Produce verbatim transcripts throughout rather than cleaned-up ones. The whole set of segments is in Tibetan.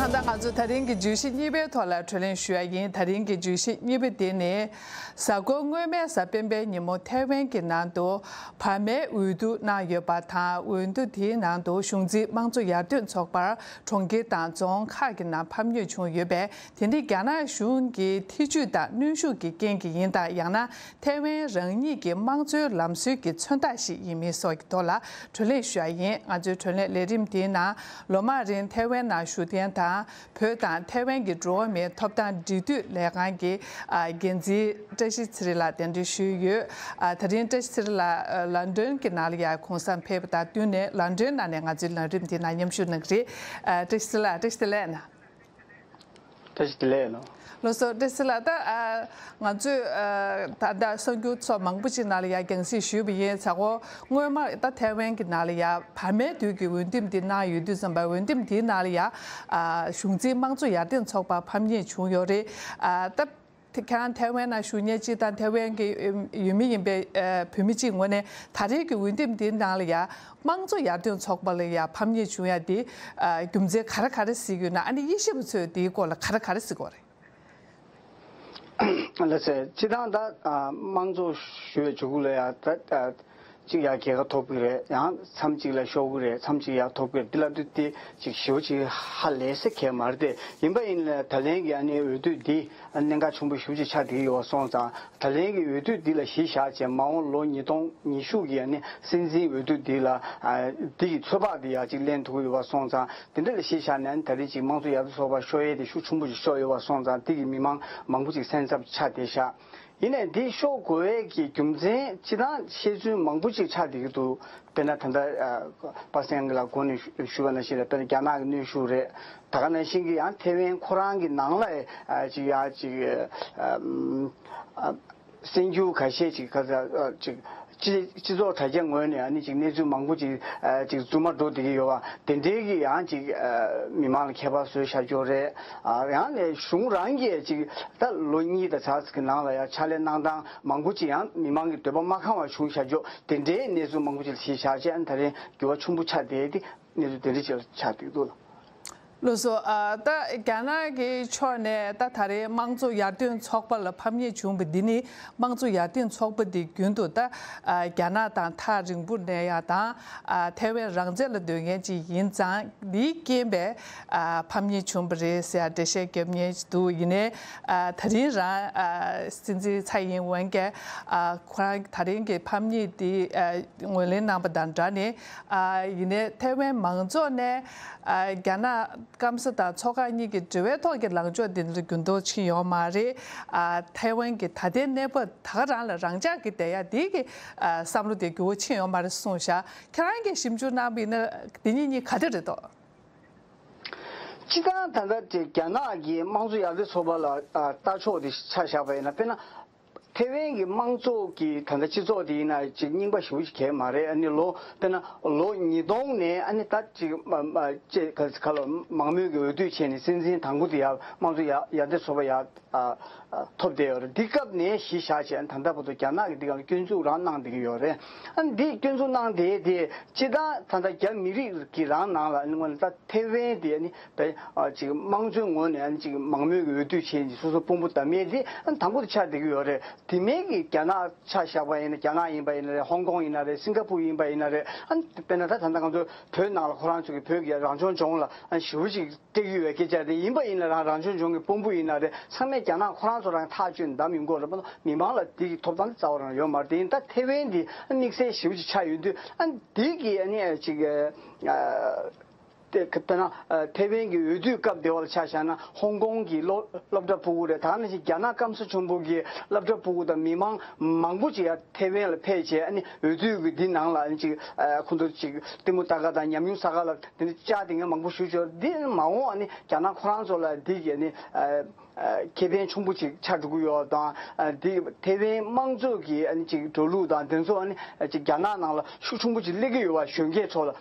ད་ང་ཚོ་ད་རིང་གི་བརྗོད་གཞི་གཉིས་པའི་ཐོག་ལ་གྲོས་གླེང་ཞུ་ཡ་ཡིན། ད་རིང་གི་བརྗོད་གཞི་གཉིས་པ་དེ་ནི། གཟའ་འཁོར་སྔོན་མའི་གཟའ་སྤེན་པའི་ཉིན་མོ་ཐའེ་ཝན་གྱི་ནང་དུ་བར་མའི་འོས་བསྡུ་གནང་ཡོད་པ་དང་། འོས་བསྡུ་དེའི་ནང་དུ་གཞུང་འཛིན་དམངས་གཙོ་ཡར་ཐོན་ཚོགས་པར་གྲོང་ཁྱེར་དང་རྫོང་ཁག་གི་ནང་ཕམ་ཉེས་བྱུང་ཡོད་པས། དེ་ནི་རྒྱ་ནག་གཞུང་གི་ཐེ་ཇུས་དང་གནོན་ཤུགས་ཀྱི་རྐྱེན་གྱིས་ཡིན་དང་། ཡང་ན་ཐའེ་ཝན་རང་ཉིད་ཀྱི་དམངས་གཙོའི་ལམ་སྲོལ་གྱི་མཚོན་རྟགས་ཤིག་ཡིན་མིན་སོགས་ཀྱི་ཐོག་ལ་གྲོས་གླེང་ཞུ་ཡ་ཡིན། ང་ཚོའི་གྲོས་གླེང་ལས་རིམ་དེའི་ནང་ལོ་མང་རིང་ཐའེ་ཝན་ནང་བཞུགས་མཁན་དང་། བོད་དང་ཐའེ་ཝན་གྱི་འགྲོ་བ་མིའི་ཐོབ་ཐང་འབྲེལ་མཐུད་ལས་ཁང་གི་ཨ་འགན་འཛིན་བཀྲ་ཤིས་ཚེ་རིང་ལགས་གདན་འདྲེན་ཞུས་ཡོད། ཨ་ད་རིང་བཀྲ་ཤིས་ཚེ་རིང་ལགས་ཨ་ལན་ཌོན་གྱི་ནང་ལ་ཡ་གུང་སེང་ཕེབས་པ་དང་བསྟུན་ནས། ལན་ཌོན་ནང་ནས་ང་ཚོའི་ལམ་རིམ་འདི་ནང་མཉམ་ཞུགས་གནང་གི་རེད། ཨ་བཀྲ་ཤིས་ཚེ་རིང་ལགས། བཀྲ་ཤིས་བདེ་ལེགས་ན། བཀྲ་ཤིས་བདེ་ལེགས་ལོ། ལགས་སོ། བཀྲ་ཤིས་ལགས། ད་ཨ་ང་ཚོས་ཨ་ད་ལྟ་གསར་འགྱུར་ཚོ་མང་པོ་ཅིག་ནང་ལ་ཡ་རྒྱང་སྲིང་ཞུས་པ་ཡིན། གཟའ་འཁོར་སྔོན་མ་ད་ཐའེ་ཝན་གྱི་ནང་ལ་ཡ་བར་མའི་དུས་ཀྱི་འོས་འདེམས་འདི་གནང་ཡོད་དུས་ཙམ་པ། འོས་འདེམས་འདིའི་ནང་ལ་ཡ་ཨ་གཞུང་འཛིན་དམངས་གཙོ་ཡར་ཐོན་ཚོགས་པ་ཕམ་ཉེས་བྱུང་ཡོད་རེད། ཨ་ད་ཁྱེད་རང་ཐའེ་ཝན་ནང་བཞུགས་མཁན་ཅིག་དང་། ཐའེ་ཝན་གྱི་ཡུལ་མི་ཡིན་པའི་ཨ་བོད་མི་ཅིག་ངོས་ནས་ད་རེས་ཀྱི་འོས་འདེམས་འདིའི་ནང་ལ་ཡ་དམངས་གཙོ་ཡར་ཐོན་ཚོགས་པ་ལ་ཡ་ཕམ་ཉེས་བྱུང་ཡ་འདི་ཨ་རྒྱུ་མཚན་ག་རེ་ག་རེ་གཟིགས་ཡོད་ན། ཨ་ནི་དབྱེ་ཞིབ་པ་ཚོས་འདིའི་སྐོར་ལ་ག་རེ་ག་རེ་གཟིགས་ཡོད་རེད། ལགས་སེ། སྤྱིར་བཏང་ད་ཨ་དམངས་གཙོ་ཞུ་བའི་གཞུག་གུ་ལ་ཡ་ད་ཨ་གཅིག་ཡ་རྒྱལ་ཁ་ཐོབ་ཀྱི་རེད། ཡང་མཚམས་གཅིག་ལ་ཤོར་གྱི་རེད། མཚམས་གཅིག་ཡ་ཐོབ་ཀྱི་རེད། འདི་ལབ་དུས་དེ་ཅིག་ཞེ་པོ་ཅིག་ཧ་ལས་ས་གལ་མ་རེད་དེ། ཡིན་པ་ཡིན་ན་ད་ལན་གྱི་ཨ་ནི་འོས་བསྡུ་འདི་ཨ་གནད་འགག་ཆེན་པོ་ཞེ་པོ་ཅིག་ཆགས་བསྡད་ཀྱི་ཡོད་པ་སོང་ཙང་། ད་ལན་གྱི་འོས་བསྡུ་འདི་ལ་གཞི་བཞག་བྱས། མ་འོངས་ལོ་ཉིས་སྟོང་ཉི་ཤུ་གི་ཨ་ནི་སྲིད་འཛིན་འོས་བསྡུ་འདི་ལ་ཨ་འདི་གི་ཚོད་དཔག་འདི་ཡ་ཅིག་ལེན་ཐུབ་ཀྱི་ཡོད་པ་སོང་ཙང་། དེ་འདྲ་ལ་གཞི་བཞག་ནས་ད་རེས་ཅིག་དམངས་གཙོ་ཡར་ཐོན་ཚོགས་པ་ཤོར་ཡས་དེ་ཤུགས་ཆེན་པོ་ཞིག་ཤོར་ཡོད་པ་སོང་ཙང་། དེ་གི་མི་མང་མང་པོ་ཅིག་སེམས་འཚབ་ཆགས་བསྡད་ཤག་ཡིན་ནའི་འདི་ཤོར་དགོས་ཡས་ཀྱི་རྒྱུ་མཚན་སྤྱིར་བཏང་བཤད་ཚུལ་མང་པོ་ཅིག་ཆགས་བསྡད་ཀྱི་འདུག་དཔེར་ན་ད་ལྟ་ཨ་པ་སངས་ལགས་གོང་ནས་ཞུ་ཞུས་པ་ནང་བཞིན་ལ། དཔེར་ན་རྒྱ་ནག་གི་གནོན་ཤུགས་རེད། ད་ག་ནང་བཞིན་གྱི་ཡང་ཐེ་ཝན་ཁོ་རང་གི་ནང་ལ་ཨ་ཅིག་ཡ་ཅིག་ཨ་ཨ་གསར་འགྱུར་ཁ་ཤས་ཅིག་ག་ས་ཨ་ཅིག་སྤྱི་སྤྱི་ཚོགས་དྲ་རྒྱ་ངོས་ནས་ཨ་ནི་ཅིག་གནས་ཚུལ་མང་པོ་ཅིག་ཨ་ཅིག་རྫུན་མ་འགྲོ་བསྡད་ཀྱི་ཡོད་པ་དེ་འདྲའི་གི་ཡང་ཅིག་ཨ་མི་མང་ལ་ཁྱད་པར་བཟོས་བཞག་ཀྱོག་རེད། ཨ་ཡང་ནས་གཞུང་རང་གིས་ཅིག་ད་ལོ་གཉིས་དང་ཚར་ཙམ་གྱི་ནང་ལ་ཡང་ཕྱག་ལས་གནང་སྟངས་མང་པོ་ཅིག་ཡང་མི་མང་གི་འདོད་པ་མ་ཁེངས་པ་བྱུང་བཞག་ཀྱོག་དེ་འདྲའི་གནས་ཚུལ་མང་པོ་ཅིག་ལ་གཞི་བཞག་བྱས། ཨ་ནི་ད་རིང་འགྱུར་བ་ཆེན་པོ་ཆགས་བསྡད་དེ། གནས་ཚུལ་དེ་འདྲ་ཅིག་ལ་ཆགས་བསྡད་འདུག་ལ། ལགས་སོ། ཨ་ད་རྒྱ་ནག་གི་ཕྱོགས་ནས་ད་ད་རེས་དམངས་གཙོ་ཡར་ཐོན་ཚོགས་པ་ལ་ཕམ་ཉེས་བྱུང་བ་འདི་ནི། དམངས་གཙོ་ཡར་ཐོན་ཚོགས་པ་འདི་རྒྱུན་དུ་ད་ཨ་རྒྱ་ནག་དང་ཐག་རིང་པོ་ནས་ཡ་དང་། ཨ་ཐའེ་ཝན་རང་བཙན་ལ་འདོད་མཁན་ཅིག་ཡིན་ཙང་། འདིའི་རྐྱེན་པས་ཨ་ཕམ་ཉེས་བྱུང་བ་རེད་ཟེར་ཡ་འགྲེལ་བཤད་རྒྱབ་མཁན་ཅིག་འདུག་ཡིན་ནའི་ཨ་ད་རིང་རང་ཨ་སྲིད་འཛིན་ཚའེ་ཡིན་ཝེན་གྱིས་ཨ་ཁོ་རང་ད་རིང་གི་ཕམ་ཉེས་འདི་ཨ་ངོས་ལེན་གནང་པ་དང་སྦྲགས་ནས། ཨ་ཡིན་ནའི་ཐའེ་ཝན་མང་ཚོགས་ནས་ཨ་རྒྱ་ནག་སྐམ་ས་དང་མཚོ་ཁག་གཉིས་ཀྱི་འབྲེལ་བའི་ཐོག་གི་ལངས་ཕྱོགས་འདི་འདྲ་འགྱུར་ལྡོག་ཕྱིན་ཡོད་མ་རེད། ཨ་ཐའེ་ཝན་གྱི་ད་ལྟའི་གནས་བབ་ད་ག་རང་ལ་རང་འཇགས་ཀྱི་བསྡད་ཡ་འདི་གི་ཨ་བསམ་བློ་དེ་འགྱུར་བ་ཕྱིན་ཡོད་མ་རེད་གསུངས་ཤག་ཁྱེད་རང་གིས་ཞིབ་འཇུག་གནང་བ་ཡིན་ན་འདི་གཉིས་གཉིས་ག་དེ་རེད་དོ། སྤྱིར་བཏང་ད་ལྟ་དེ་རྒྱ་ནག་གི་དམངས་གཙོ་ཡར་ཐོན་ཚོགས་པ་ལ་ཨ་ལྟ་ཕྱོགས་དེ་ཆ་བཞག་པ་ཡིན་ན། དཔེར་ན། ཐེ་ཝན་གྱི་དམངས་གཙོ་གི་ད་ལྟ་སྤྱི་ཚོགས་དེ་ཡིན་ན་ཅིག་རྙིང་པ་ཞེ་པོ་ཅིག་གང་ཡང་མ་རེད། ཨ་ནི་ལོ་དཔེར་ན་ལོ་ཉིས་སྟོང་ནས་ཨ་ནི་ད་ཅིག་མ་མ་ཅེ་ག་ག་ལ་མང་མོས་ཀྱི་འོས་བསྡུ་བྱས་ནས་སྲིད་འཛིན་དང་པོ་དེ་ཡར་དམངས་གཙོ་ཡར་ཡར་ཐོན་ཚོགས་པ་ཡར་ཨ་ཨ་ཐོབ་བསྡད་ཡོད་རེད། འདི་སྐབས་ནས་གཞི་བཞག་བྱས་ད་ལྟ་བར་དུ་རྒྱ་ནག་གིས་འདི་ག་ལ་སྐྱོན་འཛུགས་རང་གནང་བསྡད་ཀྱི་ཡོད་རེད། ཨ་ནི་འདི་སྐྱོན་འཛུགས་གནང་བསྡད་དེ་སྤྱིར་བཏང་ད་ལྟ་རྒྱ་མི་རིགས་ཀྱི་རང་ནང་ལ་ཨ་ནི་དངོས་གནས་ད་ཐེ་ཝན་དེ་ཨ་ནི། པའི་ཨ་ཅིག་དམངས་གཙོའི་ངོས་ནས་ཨ་ནི་ཅིག་མང་མོས་ཀྱི་འོས་བསྡུ་བྱས་ནས་སོ་སོ་དཔོན་པོ་བདམས་ཡས་དེ་ཨ་ནི་དང་པོ་དེ་ཆགས་བསྡད་ཀྱི་ཡོད་རེད། དེ་མིན་གྱི་རྒྱ་ནག་ཆ་བཞག་པ་ཡིན་ན། རྒྱ་ནག་ཡིན་པ་ཡིན་ན་རེད། ཧོང་ཀོང་ཡིན་ན་རེད། སིང་ག་པུར་ཡིན་པ་ཡིན་ན་རེད། ཨ་ནི་དཔེར་ན་ད་ད་ལྟ་ང་ཚོ་བོད་ནང་ལ་ཁོ་རང་ཚོ་གི་བོད་ཀྱི་རང་སྐྱོང་ལྗོངས་ལ་ཨ་ནི་ཞེ་པོ་ཅིག་སྤྲད་ཀྱི་ཡོད་པའི་སྐད་ཆ་དེ་ཡིན་པ་ཡིན་ན། རང་རང་སྐྱོང་ལྗོངས་ཀྱི་དཔོན་པོ་ཡིན་ན་རེད། ཚང་མས་རྒྱ་ནག་ཁོ་རང་ཚོ་རང་ཐག་གཅོད་བདམས་ཡོང་གི་ཡོད་རེད་པ། མི་མང་ལ་དེ་གི་ཐོབ་ཐང་དེ་རྩ་བ་རང་ཡོད་མ་རེད། དེ་ཡིན་ད་ཐེ་ཝན་དེ་ཨ་དམིགས་བསལ་ཞེ་པོ་ཅིག་ཆགས་ཡོད་དུས་ཨ་ནི་དེ་གི་ཨ་ནི་ཅིག་ཨ། དེ་དཔེར་ན་ཨ་ཐེ་ཝན་གྱི་འོས་བསྡུའི་སྐབས་དེ་བ་ལ་ཆ་བཞག་ན་ཧོང་ཀོང་གི་སློབ་སློབ་གྲྭ་ཕྲུ་གུ་རེད། ད་ནང་བཞིན་རྒྱ་ནག་སྐམ་ས་ཆེན་པོ་གི་སློབ་གྲྭ་ཕྲུ་གུ་དང་མི་མང་མང་པོ་ཅིག་ཡར་ཐེ་ཝན་ལ་ཕེབས་བྱས། ཨ་ནི་འོས་བསྡུ་གི་འདི་ནང་ལ་ཨ་ནི་ཅིག་ཨ་ཁོ་ཚོ་ཅིག་ལྟད་མོ་ལྟ་ག་དང་ཉམས་མྱོང་བསགས་ག་ལ་དེ་འདྲ་བཅར་བསྡད་མཁན་མང་པོ་ཞིག་ཡོད་རེད། འདི་མ་འོངས་ཨ་ནི་རྒྱ་ནག་ཁོ་རང་ཚོ་ལ་འདི་གི་ཨ་ནི་ཨ་ཨ་ཁེ་ཕན་ཆེན་པོ་ཅིག་ཆགས་འགྲོ་གི་ཡོད་དང་། ཨ་འདི་ཐེ་ཝན་དམངས་གཙོ་གི་ཨ་ནི་ཅིག་འགྲོ་ལུགས་དང་དེ་ཚོ་ཨ་ནི་ཅིག་རྒྱ་ནག་ནང་ལ་ཤུགས་ཆེན་པོ་ཅིག་སླེབས་ཀྱི་ཡོད་པ་གཞོན་སྐྱེས་ཚོ་ལ།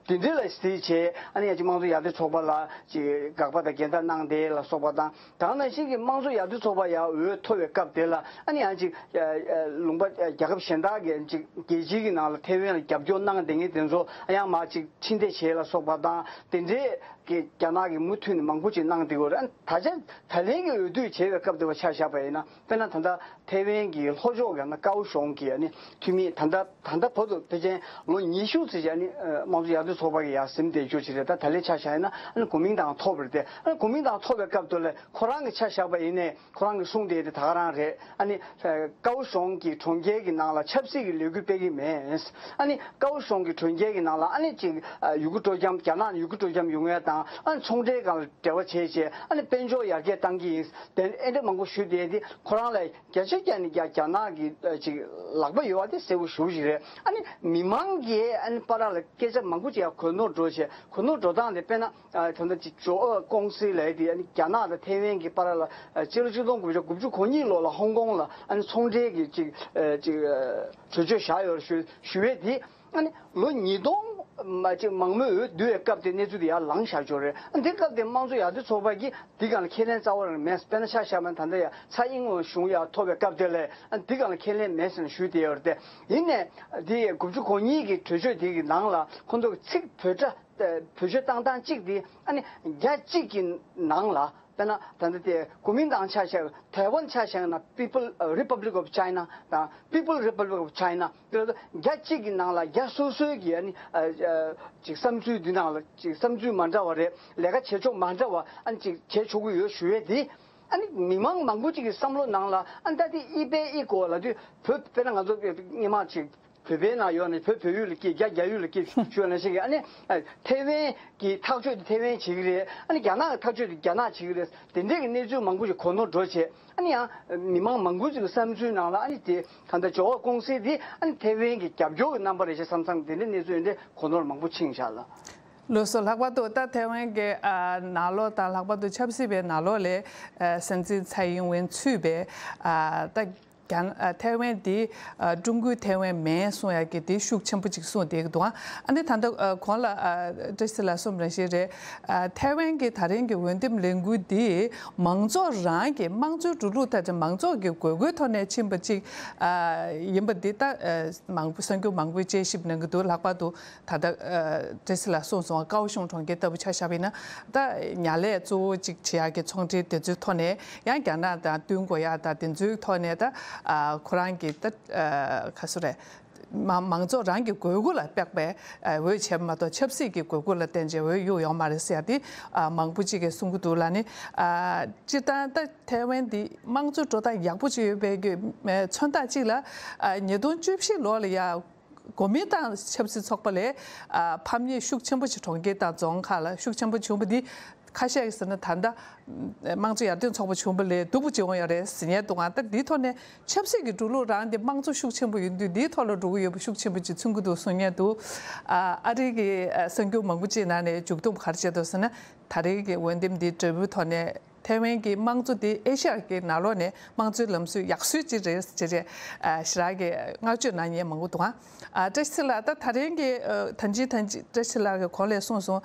དེ་འདྲ་ལ་གཟིགས་བྱས་ཨ་ནི་ཡང་ཅིག་དམངས་གཙོ་ཡར་ཐོན་ཚོགས་པ་ལ་ཅིག་དགག་པ་དང་འགལ་ཟླ་གནང་དེ་ལ་སོགས་པ་དང་། ད་ག་ནང་བཞིན་གྱི་དམངས་གཙོ་ཡར་ཐོན་ཚོགས་པ་ཡར་འོས་ཐོབ་པའི་སྐབས་དེ་ལ་ཨ་ནི་ཡང་ཅིག་ཨ་ཨ་ལུང་པ་ཨ་རྒྱལ་ཁབ་གཞན་དག་གིས་ཅིག་རྒྱལ་སྤྱིའི་གི་ནང་ལ་ཐེ་ཝན་ལ་རྒྱབ་སྐྱོར་གནང་བསྡད་མཁན་དེ་ཚོ་ཡང་མར་ཅིག་ཕྱིར་འཐེན་བྱས་ལ་སོགས་པ་དང་། དེ་འདྲའི་ གི་རྒྱ་ནག་གིས་མུ་མཐུད་ནས་མང་པོ་ཅིག་གནང་བསྡད་ཡོད་རེད། ཨ་ད་ཆ་ད་ལན་གྱི་འོས་བསྡུ་བྱེད་པའི་སྐབས་དེ་བ་ཆ་བཞག་པ་ཡིན་ན། དཔེར་ན་ད་ལྟ་ཐའེ་ཝན་གྱི་ལྷོ་ཕྱོགས་ཀྱི་ན་ཀའོ་ཤོང་གི་ཨ་ནི་འཐུས་མི། ད་ལྟ་ད་ལྟ་བར་དུ་ཕལ་ཆེར་ལོ་ཉི་ཤུ་ཙམ་ཞིག་ཨ་ནི་དམངས་གཙོ་ཡར་ཐོན་ཚོགས་པ་གི་ཡར་ཟིན་བསྡད་རྒྱུ་ཅིག་རེད། ད་ད་ལན་ཆ་བཞག་ཡིན་ན་ཨ་ནི་གོ་མིང་ཏང་ཐོབ་པ་རེད་དེ། ཨ་ནི་གོ་མིང་ཏང་ཐོབ་པའི་སྐབས་དེ་ལ་ཁོ་རང་གི་ཆ་བཞག་པ་ཡིན་ནའི། ཁོ་རང་གི་གསུང་དེ་དེ་ད་ག་རང་རེད། ཨ་ནི་ཀའོ་ཤོང་གི་གྲོང་ཁྱེར་གྱི་ནང་ལ་ཆབ་སྲིད་ཀྱི་ལས་འགུལ་སྤེལ་གྱི་མེད། ཨ་ནི་ཀའོ་ཤོང་གི་གྲོང་ཁྱེར་གྱི་ནང་ལ་ཨ་ནི་ཅིག་ཡུ་གུར་སྤྲོ་འཆམ། རྒྱ་ནག་ནས་ཡུ་གུར་སྤྲོ་འཆམ་ཡོང་ཡ་དང་། ཨ་ནི་ཚོང་འབྲེལ་སྒང་ལ་འབྲེལ་བ་བྱས་བྱས་ཨ་ནི་དཔལ་འབྱོར་ཡར་རྒྱས་བཏང་གི་ཡིན། དེ་ཨེ་འདྲ་མང་པོ་ཞུས་བསྡད་དེ། ཁོ་རང་ལ་བརྒྱ་ཆ་བརྒྱ་ནས་བརྒྱ་རྒྱ་ནག་གི་ཅིག་ལག་པ་ཡོད་པ་དེ་གསལ་པོ་ཞེ་པོ་ཞིག་རེད། ཨ་ནི་མི་མང་གིས་ཨ་ནི་བར་ལ་སྐད་ཆ་མང་པོ་ཅིག་ཡར་གོ་ནོར་འགྲོ་བྱས། གོ་ནོར་འགྲོ་སྟངས་དེ་དཔེར་ན། ཨ་ད་ལྟ་ཅིག་ཇོ་ཨོ་ཀུང་སི་ལབ་ཡ་དེ་ཨ་ནི་རྒྱ་ནག་དང་ཐའེ་ཝན་གྱི་བར་ལ་ཨ་སྤྱི་ལོ་ཆིག་སྟོང་དགུ་བརྒྱ་དགུ་བཅུ་གོ་གཉིས་ལོ་ལ་ཧོང་ཀོང་ལ་ཨ་ནི་ཚོང་འབྲེལ་གྱི་ཅིག་ཨ་ཅིག་ཨ་གྲོས་ཆོད་བཞག་ཡོད་རེད་ཞུ་ཞུ་བས་དེ། ཨ་ནི་ལོ་ཉིས་སྟོང་མ་ཅིག་མང་མོས་འོས་བསྡུ་བའི་སྐབས་དེ་གནས་ཚུལ་དེ་ཡར་ལངས་བཞག་ཆོག་རེད། ཨ་འདི་སྐབས་དེ་དམངས་གཙོ་ཡར་ཐོན་ཚོགས་པ་གིས་འདི་སྒང་ལ་ཁས་ལེན་རྩ་བ་རང་མེད། དཔེར་ན་ཆ་བཞག་པ་ན་ད་ལྟ་ཡ་ཚ་ཨིང་ཝང་གཞུང་ཡར་ཐོབ་པའི་སྐབས་དེ་ལ་ཨ་འདི་སྒང་ལ་ཁས་ལེན་མེད་ཟེར་ནས་ཞུས་བསྡད་ཡོད་རེད་དེ། ཡིན་ནའི་འདི་དགུ་བཅུ་གོ་གཉིས་ཀྱི་གྲོས་ཆོད་དེ་གི་ནང་ལ་ཁོང་ཚོ་གི་ཚིག་བོད་སྒྲ། བེད་སྤྱོད་བཏང་སྟངས་གཅིག་དེ་ཨ་ནི་རྒྱ་གཅིག་གི་ནང་ལ། དཔེར་ན་ད་ལྟ་དེ་གོ་མིང་ཏང་ཆ་བཞག་ཐའེ་ཝན་ཆ་བཞག་ན་People Republic of China དང་People Republic of China། དེ་ལ་རྒྱ་གཅིག་གི་ནང་ལ་རྒྱ་སོ་སོའི་གི་ཨ་ནི་ཨ་ཨ་ཅིག་བསམ་ཚུལ་འདི་ནང་ལ་ཅིག་བསམ་ཚུལ་མ་འདྲ་བ་རེད། ལས་ཀ་བྱེད་ཕྱོགས་མ་འདྲ་བ་ཨ་ནི་ཅིག་བྱེད་ཆོག་གི་ཡོད་ཞུ་ཡས་དེ། ཨ་ནི་མི་མང་མང་པོ་ཅིག་གི་བསམ་བློ་ནང་ལ་ཨ་ནི་ད་དེ་ཨི་པེ་ཨི་ཀོ་ལ་དུས་བོད་དཔེར་ན་ང་ཚོ་སྔོན་མ་ཅིག་བོད་པའི་ནང་ཡོད་ནས་བོད་བོད་ཡུལ་ལ་སྐྱེས། རྒྱ་རྒྱ་ཡུལ་ལ་སྐྱེས་ཞུ་བ་ནང་བཞིན་གྱི་ཨ་ནི་ཨ་ཐའེ་ཝན་གྱི་ཐག་གཅོད་དེ་ཐའེ་ཝན་བྱེད་ཀྱི་རེད། ཨ་ནི་རྒྱ་ནག་གི་ཐག་གཅོད་དེ་རྒྱ་ནག་བྱེད་ཀྱི་རེད། དེ་འདྲའི་གི་གནས་ཚུལ་མང་པོ་ཞིག་གོ་ནོར་འགྲོ་བྱས། ཨ་ནི་ཡང་མི་མང་མང་པོ་ཞིག་གི་བསམ་ཚུལ་ནང་ལ་ཨ་ནི་དེ་ད་ལྟ་ཇོ་ཨོ་ཀུང་སི་དེ་ཨ་ནི་ཐའེ་ཝན་གྱི་རྒྱབ་སྐྱོར་གྱི་རྣམ་པ་རེད་ཤག་བསམ་བསམ་དེ་འདྲའི་གནས་ཚུལ་འདི་གོ་ནོར་མང་པོ་ཕྱིན་ཤག་ལ། ལགས་སོ། ལྷག་པར་དུ་ད་ཐའེ་ཝན་གྱི་ཨ་ནང་ལོགས་དང་། ལྷག་པར་དུ་ཆབ་སྲིད་པའི་ནང་ལོགས་ལ་ཨ་སྲིད་འཛིན་ཙའི་ཡིན་ཝེན་ཚུད་པའི་ཨ་ད་རྒྱ་ཨ་ཐའེ་ཝན་འདི་ཨ་ཀྲུང་གོའི་ཐའེ་ཝན་མིན་གསུང་ཡག་གི་དེ་ཤུགས་ཆེན་པོ་ཅིག་གསུངས་བསྡད་ཀྱི་འདུག་ཨ་ནི་ད་ལྟ་ཨ་གོང་ལ་ཨ་བཀྲ་ཤིས་ལགས་གསུངས་པ་ནང་བཞིན་རེད། ཨ་ཐའེ་ཝན་གྱི་ད་རིང་གི་འོས་འདེམས་ལས་འགུལ་འདི་མང་ཚོགས་རང་གི་དམངས་གཙོའི་འགྲོ་ལུགས་དང་མང་ཚོགས་ཀྱི་དགོས་མཁོའི་ཐོག་ནས་ཕྱིན་པ་ཅིག་ཨ་ཡིན་པ་འདི་ད་ཨ་མང་པོ་གསར་འགྱུར་མང་པོས་དཔྱད་ཞིབ་གནང་གི་འདུག་ལྷག་པར་དུ་ད་ལྟ་ཨ་བཀྲ་ཤིས་ལགས་གསུངས་སོང་། ཀའོ་ཤུང་གྲོང་ཁྱེར་ལྟ་བུ་ཆ་བཞག་པ་ཡིན་ན། ད་ཉར་ལས་གཙོ་བོ་གཅིག་བྱེད་ཡག་གི་ཚོང་འབྲེལ་དེ་ཚོའི་ཐོག་ནས་ཡང་རྒྱ་ནག་དང་བསྟུན་དགོས་ཡག་དང་དེ་ཚོའི་ཐོག་ནས་ད་ཨ་ཁོ་རང་གི་ད་ཨ་ག་སུ་རེད། མ་མང་ཚོགས་རང་གི་དགོས་མཁོ་ལ་དཔག་པའི་ཨ་འོས་བྱས་པ་མ་གཏོགས་ཆབ་སྲིད་ཀྱི་དགོས་མཁོ་ལ་བརྟེན་བྱས་འོས་གཡུག་ཡོང་མ་རེད་ཟེར་ཡག་དེ་ཨ་མང་པོ་གཅིག་གིས་གསུང་གི་འདུག་ལ། ནི་ཨ་སྤྱིར་བཏང་ད་ཐའེ་ཝན་འདི་དམངས་གཙོ་འགྲོ་སྟངས་ཡག་པོ་ཅིག་ཡོད་པའི་གི་མཚོན་རྟགས་གཅིག་ལ། ཨ་ཉིས་སྟོང་བཅུ་བཞི་ལོ་ལ་ཡ། གོ་མིན་ཏང་ཆབ་སྲིད་ཚོགས་པ་ལས་ཨ་ཕམ་ཉེས་ཤུགས་ཆེན་པོ་ཞིག་གྲོང་ཁྱེར་དང་རྫོང་ཁག་ལ་ཤུགས་ཆེན་པོ་བྱུང་བ་འདི་ཁ་ཤས་ཀྱིས་ཟེར་ན་ད་ལྟ་དམངས་གཙོ་ཡར་ཐོན་ཚོགས་པ་བྱུང་བ་ལས་སྡུག་པོ་བྱུང་ཡོད་རེད་ཟེར་མཁན་འདུག་ཨ་ད་འདིའི་ཐོག་ནས་ཆབ་སྲིད་ཀྱི་འགྲོ་ལུགས་རང་དེ་དམངས་གཙོ་ཤུགས་ཆེན་པོ་ཡིན་དུས་འདིའི་ཐོག་ལ་འགྲོ་གི་ཡོད་པ་ཤུགས་ཆེན་པོ་ཅིག་མཚོན་གྱི་འདུག་གསུང་མཁན་འདུག་ཨ་ཨ་རི་གི་ཨ་གསར་འགྱུར་མང་པོ་ཅིག་ནང་ནས་མཇུག་སྡོམ་ག་རེ་བྱས་འདུག་ཟེར་ན། ད་རེས་ཀྱི་འོས་འདེམས་འདིའི་འབྲས་བུའི་ཐོག་ནས། ཐའེ་ཝན་གྱི་དམངས་གཙོ་དེ་ཨེ་ཤ་ཡ་གི་ནང་ལོགས་ནས་དམངས་གཙོའི་ལམ་སྲོལ་ཡག་སྲོལ་ཅིག་རེད་ཅེས་རེད། ཨ་ཞེ་དྲག་གི་བསྔགས་བརྗོད་གནང་མཁན་མང་པོ་འདུག་ཨ་བཀྲ་ཤིས་ལགས་ད་ད་རིང་གི་ཨ་ད་ཅི་ད་ཅི་བཀྲ་ཤིས་ལགས་ཀྱིས་གོང་ལ་གསུངས་སོང་།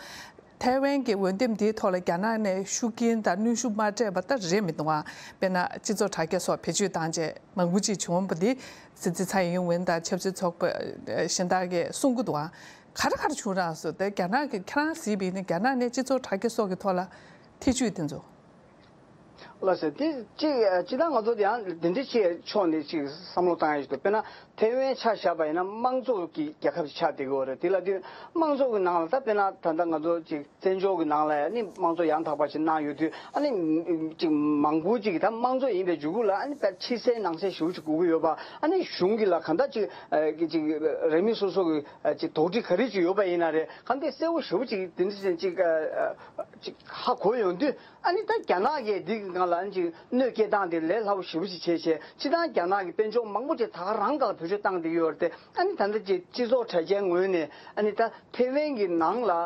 ཐའེ་ཝན་གྱི་འོས་འདེམས་དེའི་ཐོག་ལ་རྒྱ་ནག་ནས་ཤུགས་རྐྱེན་དང་གནོན་ཤུགས་མ་སྤྲད་པ་ད་རེད་མི་འདུག་ཨ་དཔེར་ན་སྤྱི་ཚོགས་དྲ་རྒྱ་སོགས་བེད་སྤྱོད་བཏང་རྗེས་མང་པོ་ཅིག་བྱུང་བ་འདི་སྲིད་འཛིན་ཚའེ་ཡིན་ཝེན་དང་ཆབ་སྲིད་ཚོགས་པ་གཞན་དག་གིས་གསུང་གི་འདུག་ཨ་ག་རེ་ག་རེ་བྱུང་རག་སོང་། དེ་རྒྱ་ནག་གི་ཁྱེད་རང་གཟིགས་པ་ཡིན་ན་རྒྱ་ནག་ནས་སྤྱི་ཚོགས་དྲ་རྒྱ་སོགས་ཀྱི་ཐོག་ལ་ཐེ་བྱུས་དེ་ཚོ། ལགས་སོ། དེ་གཅིག་སྤྱིར་བཏང་ང་ཚོ་ཡང་དེ་འདྲ་ཅིག་ཕྱོགས་ནས་ཅིག་བསམ་བློ་བཏང་ཡ་ཞིག་འདུག་དཔེར་ན་ཐའེ་ཝན་ཆ་བཞག་པ་ཡིན་ན་དམངས་གཙོ་གི་རྒྱལ་ཁབ་ཅིག་ཆགས་བསྡད་ཀྱི་ཡོད་རེད། དེ་ལ་དུས་དམངས་གཙོ་གི་ནང་ལ་ད་དཔེར་ན་ད་ལྟ་ང་ཚོ་ཅིག་བཙན་བྱོལ་གྱི་ནང་ལ་ཡང་ནི་དམངས་གཙོ་ཡང་དག་པ་ཞིག་གནང་ཡོད་དུས། ཨ་ནི་ཅིག་མང་པོ་ཅིག་གིས་ད་དམངས་གཙོ་ཡིན་པའི་འཇུག་སྒོ་ལ་ཨ་ནི་དཔེ་ཕྱི་གསལ་ནང་གསལ་ཞེ་པོ་ཅིག་དགོས་ཀྱི་ཡོད་པ། ཨ་ནི་གཞུང་གི་ལ་གང་ལྟར་ཅིག་ཅིག་རིང་མིན་སོ་སོ་གི་ཅིག་དོགས་འདྲི་ག་རེ་ཅིག་ཡོད་པ་ཡིན་ན་རེད། གང་ལྟར་གསལ་པོ་ཞེ་པོ་ཅིག་དེ་འདྲ་ཅིག་ཅིག་ཧ་གོ་ཡོང་དུས། ཨ་ནི་ད་རྒྱ་ནག་གིས་འདི་གི་སྒང་ལ་ཨ་ནི་ཅིག་གནོད་སྐྱེལ་སྟངས་དེ་ལས་སླ་པོ་ཞེ་པོ་ཅིག་བྱས་བྱས། སྤྱིར་བཏང་རྒྱ་ནག་གི་དཔལ་འབྱོར་མང་པོ་ཅིག་ད་ག་རང་སྒང་ལ་བེད་སྤྱོད་བཏང་བསྡད་ཀྱི་ཡོད་རེད་དེ། ཨ་ནི་ད་ལྟ་ཅིག་སྤྱི་ཚོགས་དྲ་རྒྱའི་ངོས་ནས་ཨ་ནི་ད་ཐའེ་ཝན་གྱི་ནང་ལ་ཨ་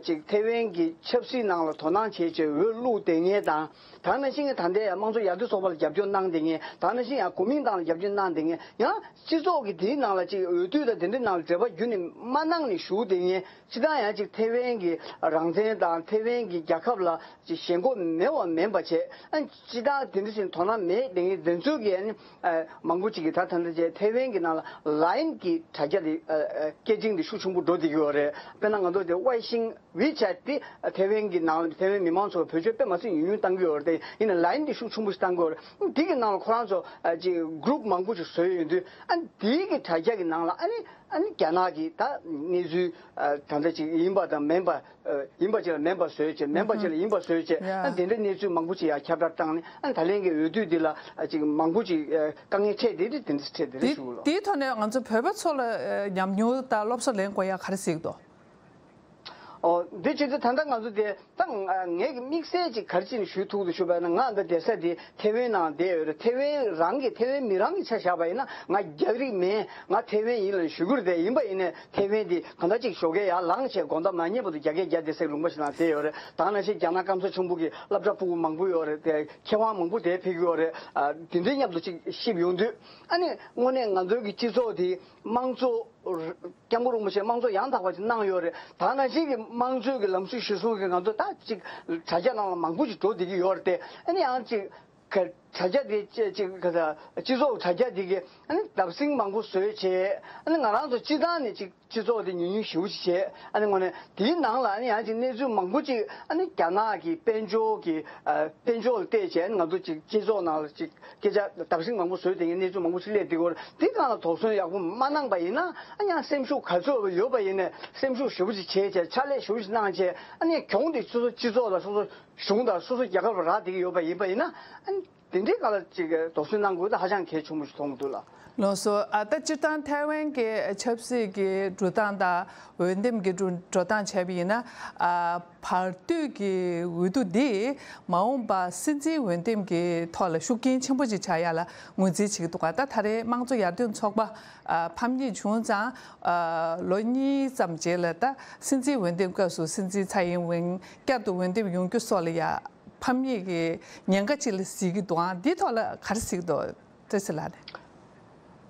ཅིག་ཐའེ་ཝན་གྱི་ཆབ་སྲིད་ནང་ལ་དོ་སྣང་བྱས་བྱས་འོས་བླུགས་བསྡད་མཁན་དང་། ད་ནང་བཞིན་གྱི་ད་ལྟའི་དམངས་གཙོ་ཡར་ཐོན་ཚོགས་པ་ལ་རྒྱབ་སྐྱོར་གནང་བསྡད་མཁན། ད་ནང་བཞིན་ཡང་གོ་མིང་ཏང་ལ་རྒྱབ་སྐྱོར་གནང་བསྡད་མཁན། ཡང་སྤྱི་ཚོགས་ཀྱི་དེའི་ནང་ལ་ཅིག་འོས་བསྡུ་དང་དེ་འདྲའི་ནང་ལ་འབྲེལ་བ་རྒྱུན་ནས་མ་གནང་ནས་བཞུགས་བསྡད་མཁན། སྤྱིར་བཏང་ཡང་ཅིག་ཐེ་ཝན་གྱི་རང་བཙན་དང་ཐེ་ཝན་གྱི་རྒྱལ་ཁབ་ལ་ཅིག་ཞེན་ཁོག་མེད་པ་མིན་པ་བྱས། ཨ་སྤྱིར་བཏང་དེ་འདྲ་ཞིག་དོ་སྣང་མེད་བསྡད་མཁན་དེ་ཚོ་གིས། ཨ་ནི་ཨ་མང་པོ་ཅིག་གིས་ད་ད་ལྟ་ཅིག་ཐེ་ཝན་གྱི་ནང་ལ་ལའིན་གྱི་དྲ་རྒྱ་དེ་ཨ་ཨ་སྐད་འཕྲིན་དེ་ཤུགས་ཆེན་པོ་འགྲོ་བསྡད་ཀྱི་ཡོད་རེད། དཔེར་ན་ང་ཚོ་དེ་ཝའི་ཤིང་ཝི་ཆེ་ཊི་དེ་ཐེ་ཝན་གྱི་ནང་ལ་ཐེ་ཝན་མི་མང་ཚོ་བེད་སྤྱོད་དཔེ་མ་སྲིད་ཉུང་ཉུང་བཏང་གི་ཡོད་རེད། དེ་ཡིན་ན་ལའིན་དེ་ཤུགས་ཆེན་པོ་ཞིག་བཏང་གི་ཡོད་རེད། དེ་གི་ནང་ལ་ཁོ་རང་ཚོ་ཨ་ཅིག་གུ་རུབ་མང་པོ་ཞིག་བཟོས་ཡོང་དུས། ཨ་ནི་དེའི་གི་དྲ་རྒྱ་གི་ནང་ལ་ཨ་ནི་ཨ་ནི་རྒྱ་ནག་གི་ད་གནས་ཚུལ་ཨ་ད་ལྟ་ཅིག་ཡིན་པ་དང་མིན་པ། ཨ་ཡིན་པ་ཅིག་ལ་མིན་པ་བཟོས་བྱས། མིན་པ་ཅིག་ལ་ཡིན་པ་བཟོས་བྱས། ཡ། ཨ་དེ་འདྲའི་གནས་ཚུལ་མང་པོ་ཅིག་ཡང་ཁྱབ་བསྒྲགས་བཏང་ནས། ཨ་ད་ལན་གྱི་འོས་བསྡུ་འདི་ལ་ཨ་ཅིག་མང་པོ་ཅིག་ཨ་དཀའ་ངལ་འཕྲད་བསྡད་རེད། དེ་འདྲ་འཕྲད་བསྡད་རེད་ཞུ་གི་ལོ། དེའི་ཐོག་ནས་ང་ཚོ་བོད་པ་ཚོ་ལ་ཨ་ཉམས་མྱོང་དང་སློབ་གསོ་ལེན་དགོས་ཡ་ག་རེ་གཟིགས་འདུག་ཨོ་འདི་བྱེད་དུས་ད་ལྟ་ང་ཚོ་དེ་ད་ང་ངས་ཀྱི་དམིགས་བསལ་ཅིག་ག་རེ་ཅིག་ཞུ་ཐུབ་འདུག་ཞུས་པ་ན། ང་འདི་བསྡད་ས་དེ་ཐེ་ཝན་ནང་བསྡད་ཡོད་རེད། ཐེ་ཝན་རང་གི་ཐེ་ཝན་མི་རང་གི་ཆ་བཞག་པ་ཡིན་ན། ང་རྒྱ་རིགས་མིན། ང་ཐེ་ཝན་ཡིན་ལབ་ཞུ་གི་རེད། དེ་ཡིན་པ་ཡིན་ནའི་ཐེ་ཝན་དེ་གང་ལྟར་ཅིག་ཞོགས་ཀས་ཡར་ལངས་བྱས་དགོང་དག་མ་ཉལ་བར་དུ་རྒྱ་སྐད་རྒྱག་བསྡད་སའི་ལུང་པ་ཞིག་ནང་བསྡད་ཡོད་རེད། ད་ནང་བཞིན་རྒྱ་ནག་སྐམ་ས་ཆེན་པོ་གི་སློབ་གྲྭ་ཕྲུ་གུ་མང་པོ་ཡོད་རེད། དེ་མཁས་དབང་མང་པོ་དེར་ཕེབས་ཀྱི་ཡོད་རེད། ཨ་དེ་འདྲའི་མཉམ་དུ་ཅིག་གཤིབ་ཡོང་དུས། ཨ་ནི་དངོས་གནས་ང་ཚོའི་གི་སྤྱི་ཚོགས་དེ་དམངས་གཙོ་སྐྱབས་མགོན་རིན་པོ་ཆེས་དམངས་གཙོ་ཡང་དག་པ་ཅིག་གནང་ཡོད་རེད། ད་ནང་བཞིན་གྱི་དམངས་གཙོའི་གི་ལམ་སྲོལ་གཞིར་བཟུང་གི་ང་ཚོ་ད་ཅིག་དྲ་རྒྱ་ནང་ལ་མང་པོ་ཅིག་འགྲོ་བསྡད་ཀྱི་ཡོད་རེད་དེ། ཨ་ནི་ཡང་ཅིག་ག་དྲ་རྒྱ་དེ་ཅིག་ག་ས་སྤྱི་ཚོགས་དྲ་རྒྱ་དེ་གི་ཨ་ནི་བརྡབ་གསིག་མང་པོ་བཟོས་བྱས། ཨ་ནི་ང་རང་ཚོ་སྤྱི་བཏང་ནས་ཅིག་སྤྱི་ཚོགས་དེ་ཉུང་ཉུང་ཞེ་པོ་ཅིག་བྱས། ཨ་ནི་དངོས་གནས་དེའི་ནང་ལ་ཨ་ནི་ཡང་ཅིག་གནས་ཚུལ་མང་པོ་ཅིག་ཨ་ནི་རྒྱ་ནག་གི་དཔལ་འབྱོར་གྱི་ཨ་དཔལ་འབྱོར་ལ་བལྟས་བྱས། ཨ་ནི་ང་ཚོ་ཅིག་སྤྱི་ཚོགས་ནང་ལ་ཅིག་སྐད་ཆ་བརྡབ་གསིག་མང་པོ་བཟོས་བསྡད་མཁན་གནས་ཚུལ་མང་པོ་ཞིག་སླེབས་བསྡད་ཀྱི་ཡོད་རེད། དེ་སྒང་ལ་དོགས་ཟོན་ཡག་པོ་མ་གནང་པ་ཡིན་ན། ཨ་ཡང་སེམས་ཤུགས་ག་ཚོད་ཡོད་པ་ཡིན་ནའི་སེམས་ཤུགས་ཞེ་པོ་ཅིག་བྱས་བྱས། ཕྱག་ལས་ཞེ་པོ་ཅིག་གནང་བྱས། ཨ་ནི་གྱོང་དེ་སོ་སོ་སྤྱི་ཚོགས་ལ་སོ་སོ་གཞུང་དང་སོ་སོ་རྒྱལ་ཁབ་ལ་རག་བསྡད་ཀྱི་ཡོད་པ་ཡིན་ན། ཨ་ནི་དེ་འདྲའི་སྒང་ལ་ཅིག་དོགས་ཟོན་གནང་དགོས་ད་ཧ་ཅང་གལ་ཆེན་པོ་ཞིག་མཐོང་གི་འདུག་ལགས། ལགས་སོ། ཨ་ད་སྤྱིར་བཏང་ཐའེ་ཝན་གྱི་ཆབ་སྲིད་ཀྱི་འགྲོ་སྟངས་དང་འོས་འདེམས་ཀྱི་འགྲོ་འགྲོ་སྟངས་བྱས་པ་ཡིན་ན། ཨ་བར་དུས་ཀྱི་འོས་བསྡུ་འདིས་མ་འོངས་པ་སྲིད་འཛིན་འོས་འདེམས་ཀྱི་ཐོག་ལ་ཤུགས་རྐྱེན་ཆེན་པོ་ཅིག་ཆགས་ཡ་ལ་ངོས་འཛིན་བྱེད་ཀྱི་འདུག་ག་ད་ད་རེས་དམངས་གཙོ་ཡར་ཐོན་ཚོགས་པ་ཨ་ཕམ་ཉེས་བྱུང་ཙང་། ཨ་ལོ་གཉིས་ཙམ་རྗེས་ལ་ད་སྲིད་འཛིན་འོས་འདེམས་སྐབས་སུ་སྲིད་འཛིན་ཚའེ་ཨིན་ཝེན་བསྐྱར་དུ་འོས་འདེམས་ཡོང་རྒྱུ་སོགས་ལ་ཡ་ཕམ་ཉེས་ཀྱི་ཉེན་ཁ་ཅིག་ལ་གཟིགས་ཀྱི་འདུག་ཨང་འདིའི་ཐོག་ལ་ག་རེ་གཟིགས་འདུག་བཀྲ་ཤིས་ལགས་ནས།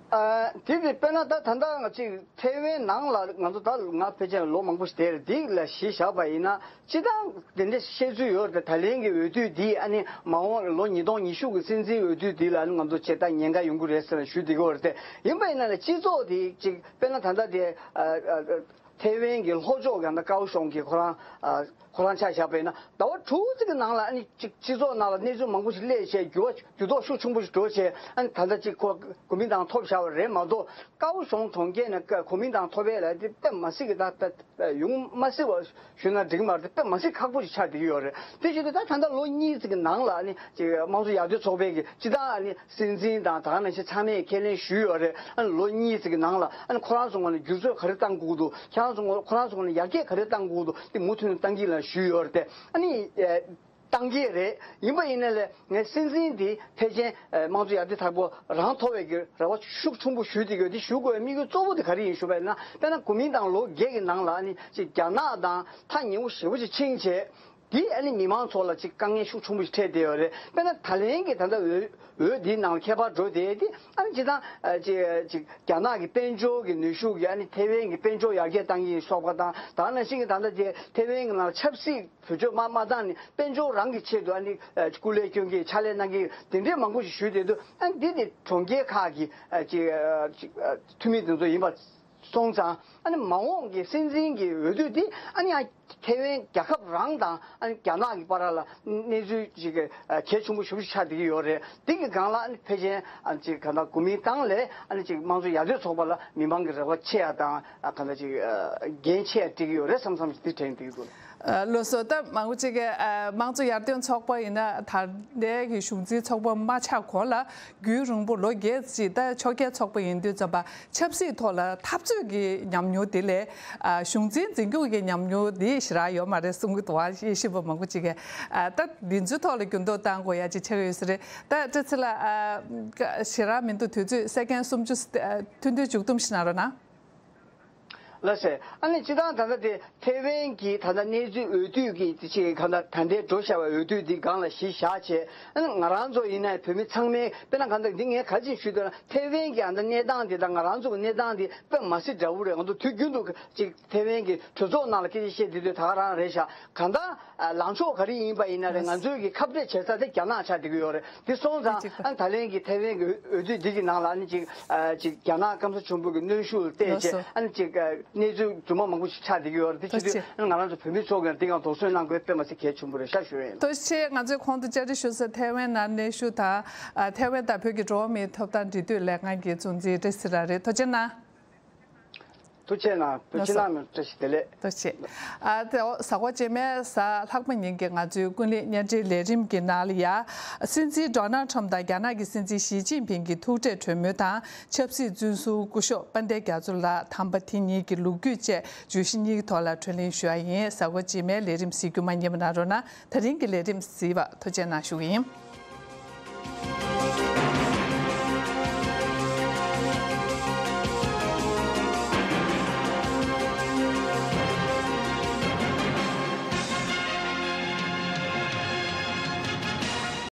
ཨ་དེ་དེ་དཔེར་ན་ད་ད་ལྟ་ང་ཅིག་ཐའེ་ཝན་ནང་ལ་ང་ཚོ་ད་ང་ཕལ་ཆེར་ལོ་མང་པོ་ཞིག་བསྡད་རེད། འདི་ལ་གཞི་བཞག་པ་ཡིན་ན་སྤྱིར་བཏང་དེ་འདྲ་བཤད་ཚུལ་ཡོད་རེད། ད་ལན་གྱི་འོས་བསྡུ་འདི་ཨ་ནི་མ་འོངས་ལོ་ཉིས་སྟོང་ཉི་ཤུ་གི་སྲིད་འཛིན་འོས་བསྡུ་འདི་ལ་ཨ་ནི་ང་ཚོ་ཆེ་ད་ཉེན་ཁ་ཡོང་གི་རེད་ཟེར་ནས་ཞུ་བསྡད་ཀྱི་ཡོད་རེད་དེ། ཡིན་པ་ཡིན་ན་ལ་སྤྱི་ཚོགས་དེ་ཅིག་དཔེར་ན་ད་ལྟ་དེ་ཨ་ཨ། ཐའེ་ཝན་གྱི་ལྷོ་ཕྱོགས་ཀྱི་ན་ཀའོ་ཤོང་གི་ཁོ་རང་ཨ་ཁོ་རང་ཆ་བཞག་པ་ཡིན་ན། ཟླ་བ་དྲུག་ཙམ་གྱི་ནང་ལ་ཨ་ནི་ཅིག་སྤྱི་ཚོགས་ནང་ལ་གནས་ཚུལ་མང་པོ་ཞིག་སླེབས་བྱས། འགྱུར་བ་འགྱུར་ལྡོག་ཤུགས་ཆེན་པོ་ཞིག་འགྲོ་བྱས། ཨ་ནི་ད་ལྟ་ཅིག་ཁོ་གོ་མིང་ཏང་ཐོབ་བཞག་པ་རེད་མ་གཏོགས། ཀའོ་ཤོང་གྲོང་ཁྱེར་ནས་ཀ་གོ་མིང་ཏང་ཐོབ་ཡས་ལ་དེ་དཔེ་མ་སྲིད་ཀྱི་ད་ད་ཡོང་མ་སྲིད་པ་ཞུས་ན་འགྲིག་མ་རེད། དཔེ་མ་སྲིད་ཁག་པོ་ཞིག་ཆགས་བསྡད་ཀྱི་ཡོད་རེད། དེ་བཞིན་དུ་ད་ད་ལྟ་ལོ་གཉིས་ཙམ་གྱི་ནང་ལ་ཨ་ནི་ཅིག་དམངས་གཙོ་ཡར་ཐོན་ཚོགས་པའི་གི་སྤྱི་བཏང་ཨ་ནི་སྲིད་འཛིན་དང་ད་ག་ནང་བཞིན་ཚང་མས་ཁས་ལེན་ཞུས་ཡོད་རེད། ཨ་ནི་ལོ་གཉིས་ཙམ་གྱི་ནང་ལ་ཨ་ནི་ཁོ་རང་ཚོ་ངོས་ནས་སྒྱུར་བཅོས་ག་རེ་གཏང་དགོས་ཀྱི་འདུག་ཁྱེད་རང་ཚོ་ངོས་ཁོ་རང་ཚོ་ངོས་ནས་ཡར་རྒྱས་ག་རེ་གཏང་དགོས་ཀྱི་འདུག་དེ་མུ་མཐུད་ནས་གཏང་གི་ལ་ཞུས་ཡོད་རེད་དེ། ཨ་ནི་ཨེ་གཏང་གི་རེད། ཡིན་པ་ཡིན་ན་ལས་ངས་སྲིད་འཛིན་དེ་ཕལ་ཆེར་ཨེ་དམངས་གཙོ་ཡར་ཐོན་ཚོགས་པ་རང་ཐོབ་པའི་གི་རེ་བ་ཤུགས་ཆེན་པོ་ཞུས་བསྡད་ཡོད། དེ་ཞུ་དགོས་པའི་དམིགས་ཡུལ་གཙོ་བོ་དེ་ག་རེ་ཡིན་ཞུ་བ་ཡིན་ན། དཔེར་ན་གོ་མིང་ཏང་ལོ་བརྒྱད་ཀྱི་ནང་ལ་ཨ་ནི་ཅིག་རྒྱ་ནག་དང་ཐག་ཉེ་བོ་ཞེ་པོ་ཅིག་ཕྱིན་བྱས། འདི་ཨ་ནི་མི་མང་ཚོ་ལ་ཅིག་དཀའ་ངལ་ཤུགས་ཆེན་པོ་ཞིག་འཕྲད་བསྡད་ཡོད་རེད། དཔེར་ན་ད་ལན་གྱི་ད་ལྟ་འོས་འོས་འདིའི་ནང་ལ་ཁྱད་པར་འགྲོ་བསྡད་དེ། ཨ་ནི་སྤྱིར་བཏང་ཨ་ཅིག་ཅིག་རྒྱ་ནག་གི་དཔལ་འབྱོར་གྱི་ནུས་ཤུགས་ཀྱིས་ཨ་ནི་ཐེ་ཝན་གྱི་དཔལ་འབྱོར་ཡར་རྒྱས་གཏང་གི་ཡིན་སོགས་པ་དང་། ད་ག་ནང་བཞིན་གྱི་ད་ལྟ་དེ་ཐེ་ཝན་གྱི་ནང་ལ་ཆབ་སྲིད་བེད་སྤྱོད་མ་མ་བཏང་ནས་དཔལ་འབྱོར་རང་གི་ཆེད་དུ་ཨ་ནི་ཨ་སྐུ་ལས་སྐྱོན་གྱི་ཕྱག་ལས་གནང་གི་དེ་འདྲའི་མང་པོ་ཞིག་ཞུས་བསྡད་འདུག་ཨ་ནི་འདི་དེ་གྲོང་ཁྱེར་ཁག་གི་ཨ་ཅིག་ཨ་ཅིག་ཨ་འཐུས་མི་དེ་ཚོ་ཡིན་པ། སོང་ཙང་ཨ་ནི་མ་འོངས་ཀྱི་སྲིད་འཛིན་གྱི་འོས་བསྡུ་དེ་ཨ་ནི་ཡང་ཐེ་ཝན་རྒྱལ་ཁབ་རང་དང་ཨ་ནི་རྒྱ་ནག་གི་བར་ལ་གནས་ཚུལ་ཅིག་གལ་ཆེན་པོ་ཞེ་པོ་ཞིག་ཆགས་བསྡད་ཀྱི་ཡོད་རེད། འདི་གི་སྒང་ལ་ཨ་ནི་ཕལ་ཆེར་ཨ་ནི་ཅིག་ག་ད་གོ་མིང་ཏང་ལས་ཨ་ནི་ཅིག་དམངས་གཙོ་ཡར་ཐོན་ཚོགས་པ་ལ་མི་མང་གི་རེ་བ་ཆེ་ཡ་དང་། ཨ་ག་ད་ཅིག་འགན་ཆེ་ཡ་འགྲིག་གི་ཡོད་རེད་བསམ་བསམ་ཞིག་འདི་དྲན་བསྡད་ཀྱི་འདུག་ལགས། ལགས་སོ། ད་མང་པོ་ཅིག་གིས་ཨ་དམངས་གཙོ་ཡར་ཐོན་ཚོགས་པ་ཡིན་ན་ད་ལྟའི་གི་གཞུང་འཛིན་ཚོགས་པ་མ་ཆགས་གོང་ལ་རྒྱུན་རིང་པོ་ལོ་བརྒྱད་ཅིག་ད་ཕྱོགས་འགལ་ཚོགས་པ་ཡིན་དུས་ཙམ་པ་ཆབ་སྲིད་ཐོག་ལ་འཐབ་རྩོད་ཀྱི་ཉམས་མྱོང་དེ་ལས་ཨ་གཞུང་འཛིན་འཛིན་སྐྱོང་གི་ཉམས་མྱོང་དེ་ཞེ་དྲག་ཡོད་མ་རེད་གསུང་གི་འདུག་ཨ་ཤེས་པ་མང་པོ་ཅིག་གིས་ཨ་ད་འདི་ཚོའི་ཐོག་ལ་འགྱུར་ལྡོག་གཏང་དགོས་ཡ་ཅིག་ཆགས་ཡོད་ས་རེད། ད་བཀྲ་ཚེ་ལགས་ཨ་ཞེ་དྲག་མི་འདུག་དུས་ཚོད་སེ་ཀན་སུམ་ཅུ་ཨ་ཐུང་ཐུང་མཇུག་བསྡོམས་ཤིག་གནང་རོགས་གནང་། ལགས་སེ། ཨ་ནི་སྤྱིར་བཏང་ད་ལྟ་དེ་ཐེ་ཝན་གྱི་ད་ལྟ་གནས་ཚུལ་འོས་བསྡུ་གི་དེ་ཅིག་གང་ལྟར་ད་ལྟའི་འགྲོ་བཞག་པའི་འོས་བསྡུ་འདི་སྒང་ལ་གཞི་བཞག་བྱས། ཨ་ནི་ང་རང་ཚོ་ཡིན་ན་བོད་མི་ཚང་མས་དཔེར་ན་གང་ལྟར་འདི་ངས་ག་རེ་ཞུ་འདོད་ན། ཐེ་ཝན་གྱི་ཨ་ནི་གནས་སྟངས་འདི་དང་ང་རང་ཚོ་གི་གནས་སྟངས་འདི་དཔེ་མ་སྲིད་འདྲ་བོ་རེད། ང་ཚོ་དུས་རྒྱུན་དུ་ཅིག་ཐེ་ཝན་གྱི་གྲོས་ཚོགས་ནང་ལ་སྐད་ཆ་བཤད་དུས་དུས་ད་ག་རང་རེད་ཤག་གང་ལྟར་ལངས་ཕྱོགས་ག་རེ་ཡིན་པ་ཡིན་ན་རེད། ང་ཚོའི་གི་ཁ་གཏད་བྱེད་ས་དེ་རྒྱ་ནག་ཆགས་བསྡད་ཀྱི་ཡོད་རེད། དེ་སོང་ཙང་ཨ་ནི་ད་ལན་གྱི་ཐེ་ཝན་གྱི་འོས་བསྡུ་འདི་གི་ནང་ལ་ཨ་ནི་ཅིག་ཨ་ཅིག་རྒྱ་ནག་སྐམ་ས་ཆེན་པོ་གི་གནོན་ཤུགས་ལ་བལྟས་བྱས། ཨ་ནི་ཅིག་ཨ་གནས་ཚུལ་རྫུན་མ་མང་པོ་ཞིག་ཆགས་བསྡད་ཀྱི་ཡོད་རེད། དེ་བྱེད་དུས་ཨ་ནི་ང་རང་ཚོ་བོད་མི་ཚོ་གི་འདི་ག་དོགས་ཟོན་གནང་དགོས་དཔེ་མ་ཚད་གལ་ཆེན་པོ་རེད་ཤག་ཞུ་ཡ་ཡིན། ཐུགས་རྗེ་ཆེ། ང་ཚོའི་གོང་དུ་བཅར་འདྲི་ཞུ་ས་ཐེ་ཝན་ནང་གནས་བཞུགས་དང་། ཨ་ཐེ་ཝན་དང་བོད་ཀྱི་འགྲོ་བ་མིའི་ཐོབ་ཐང་འབྲེལ་མཐུད་ལས་ཁང་གི་གཙོ་འཛིན་བཀྲ་ཤིས་ར་རེད། ཐུགས་རྗེ་གནང་། ཐུགས་རྗེ་གནང་། བོད་ཕྱི་ནང་མི་བཀྲ་ཤིས་བདེ་ལེགས། ཐུགས་རྗེ་ཆེ། ཨ་དེ་འོ་གཟའ་འཁོར་རྗེས་མའི་གཟའ་ལྷག་པ་ཉིན་གྱི་ང་ཚོའི་ཀུན་གླེང་བརྙན་འཕྲིན་ལས་རིམ་གྱི་ནང་ལ་ཡ། སྲིད་འཛིན་ཌོ་ནལ་ཁྲམ་དང་རྒྱ་ནག་གི་སྲིད་འཛིན་ཞི་ཅིན་ཕིང་གི་ཐུག་འཕྲད་གྲོས་མོལ་དང་། ཆབ་སྲིད་བཙོན་ཟུར་སྐུ་ཞབས་དཔལ་ལྡན་རྒྱ་མཚོ་ལགས་དམ་པ་དེ་ཉིད་ཀྱི་ལོ་རྒྱུས་བཅས་བརྗོད་གཞི་གཉིས་ཀྱི་ཐོག་ལ་གྲོས་གླེང་ཞུ་བ་ཡིན། གཟའ་འཁོར་རྗེས་མའི་ལས་རིམ་གཟིགས་རྒྱུ་མ་བསྙེལ་བ་གནང་རོགས་གནང་། ད་རིང་གི་ལས་རིམ་གཟིགས་པར་ཐུགས་རྗེ་གནང་ཞུ་གི་ཡིན།